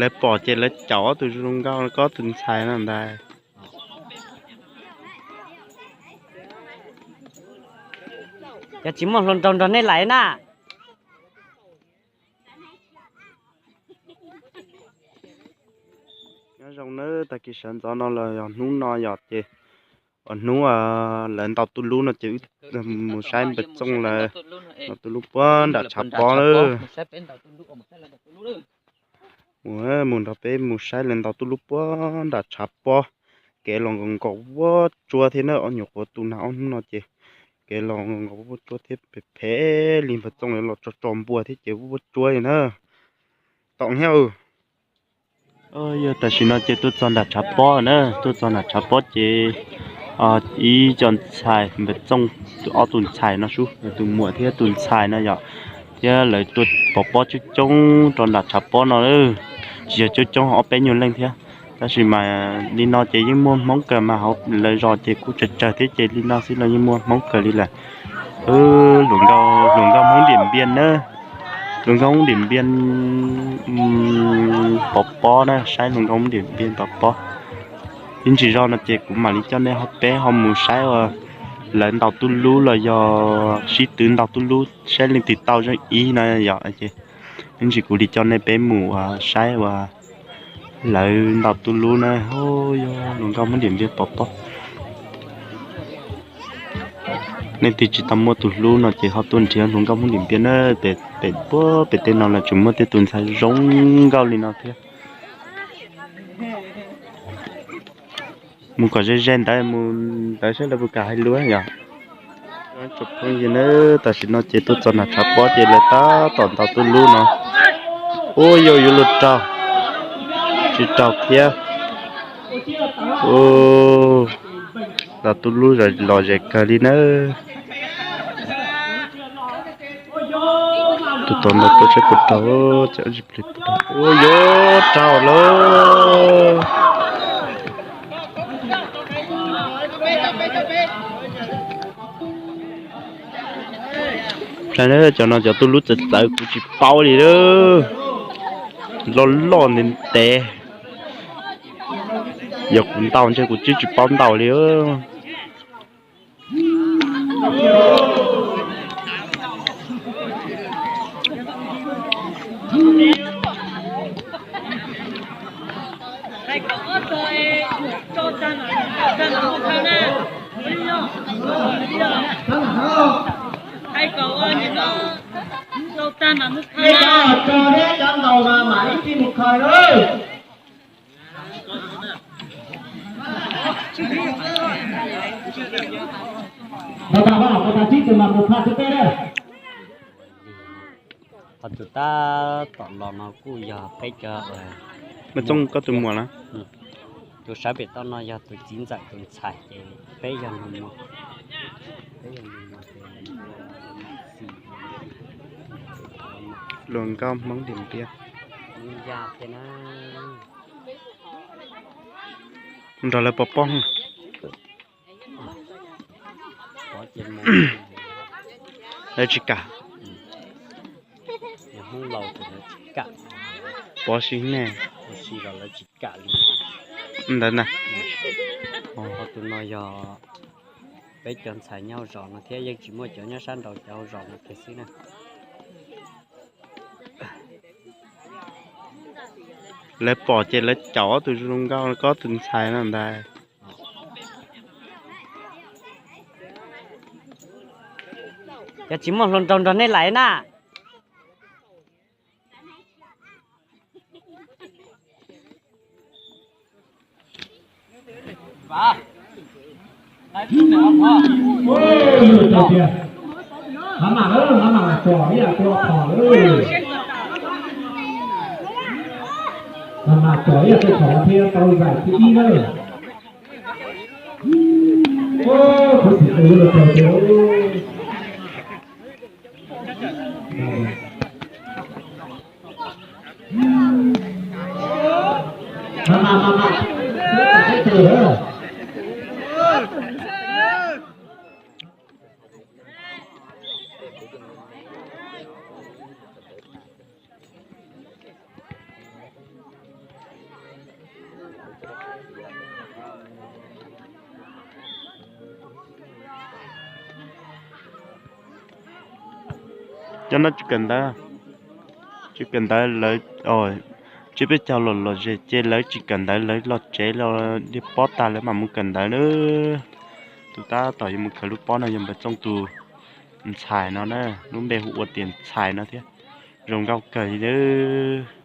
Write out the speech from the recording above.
Lawv pom ces lawv caum ob tug zoo nkauj, koj tus ntxhais no ntag. Yog tsis muaj hluas nraug nrog nej lais na. Nyob zoo nawb, tag kis sawv ntxov no los yog hnub no yom, ces ua hnub lawv ntaus tuj lub no ces wb mus saib npawg Txooj lawv ntaus tuj lub puag nram tshav pob lawm. Mus, mus nrog peb mus saib lawv ntaus tuj lub puag nram tshav pob. Kev los nkaus nkaus vuab tsuab thiab na, ob nyuam qhuav tu nag ob hnub no ces kev los nkaus nkaus vuab tsuab thiab, phem phem li npawg Txooj los tso tso npua thiab ces vuab tsuab li na. Tom thiab. Yog tam sim no ces tuaj txog nram tshav pob na, tuaj txog nram tshav pob ces ib co ntxhais npawg Txooj, ob tug ntxhais no sub, tus muam thiab tus ntxhais no yom, thiab lawv tuaj pov pob coob coob rau nram tshav pob no, tsis yog coob coob, ob peb nyuag leej thiab. Tab sis mas li no ces yeej muaj Hmoob kawg mas, hauv lawv zos ces kuj tsawg tsawg thiab ces li no xwb los yeej muaj Hmoob kawg li lawm. Hluas nkauj, hluas nkauj Hmoob Diam Npiam na, hluas nkauj Hmoob Diam Npiam pov pob na, saib hluas nkauj Hmoob Diam Npiam pov pob. Ib ntsis zog no ces kuv mam li coj nej ho peb ho mus saib uas lawv ntaus tuj lub los yog sib twv ntaus tuj lub saib leej twg tau zeej ib no yom. Ib ntsis kuv li coj nej peb mus saib uas lawv ntaus tuj lub na. Yog hluas nkauj Hmoob Diam Npiam pov pob. Leej twg tsis tau muaj tus hlub no ces ho tuaj nrhiav hluas nkauj Hmoob Diam Npiam na. Pem, pem tej no los tseem muaj tej tus ntxhais zoo nkauj li no thiab. Mus kom ze ze ntawd, mus ntawd saib lawv puas kam hais lus yom. Phooj ywg na, tam sim no ces tuaj txog nram tshav pob ces lawv tab tom ntaus tuj lub no. Ua yog yuav luag raug, tsis raug thiab. Ntaus tuj lub los zem kawg li nawb. Tus tod ntaus tuaj saib puas raug, ua yuav raug lawm. Cov no cov tuj lub txawv txawv kuv tsis paub li lawm. Loj loj ntev ntev. Yog kuv ntaus ntshe kuv twb tsis paub ntaus li. Nej cov tso thiab cov ntaus mas mam ib txhij mus khaws na. Npau tas, npau tas tsib tus mas mus phaj xwb peb na. Qhov tus tab tom los no kuj yog peb cov, Maiv Txooj koj tus muam na. Tus sawv pem toj no yog tus txiv ntxawm tus ntxhais ces peb yog nus muag, peb yog nus muag ces Luag nkauj Hmoob Diam Npiam. Nrog lawv pov pob. Lawv tsis kam. Pov si ne. Ntawd na. Ho tus no yog peb cov ntxhais nyob hauv zos no thiab, yeej tsis muaj cov nyob sab nraud, cov hauv zos no kiag xwb na. Lawv pom ces lawv caum ob tug zoo nkauj, koj tus ntxhais no ntag. Cov tsis muaj hluas nraug nrog nej lais na. Cov no tsis kawm ntawv, tsis kawm ntawv lawv, tsis peb caug los los zem ces lawv tsis kawm ntawv, lawv los tsev los li pob tag lawv mam mus kawm ntawv na. Tus tab tom yuav mus khaws lub pob no yog npawg Txooj tus ntxhais no na, lub npe hu ua tias ntxhais no thiab. Zoo nkauj kawg li lawm.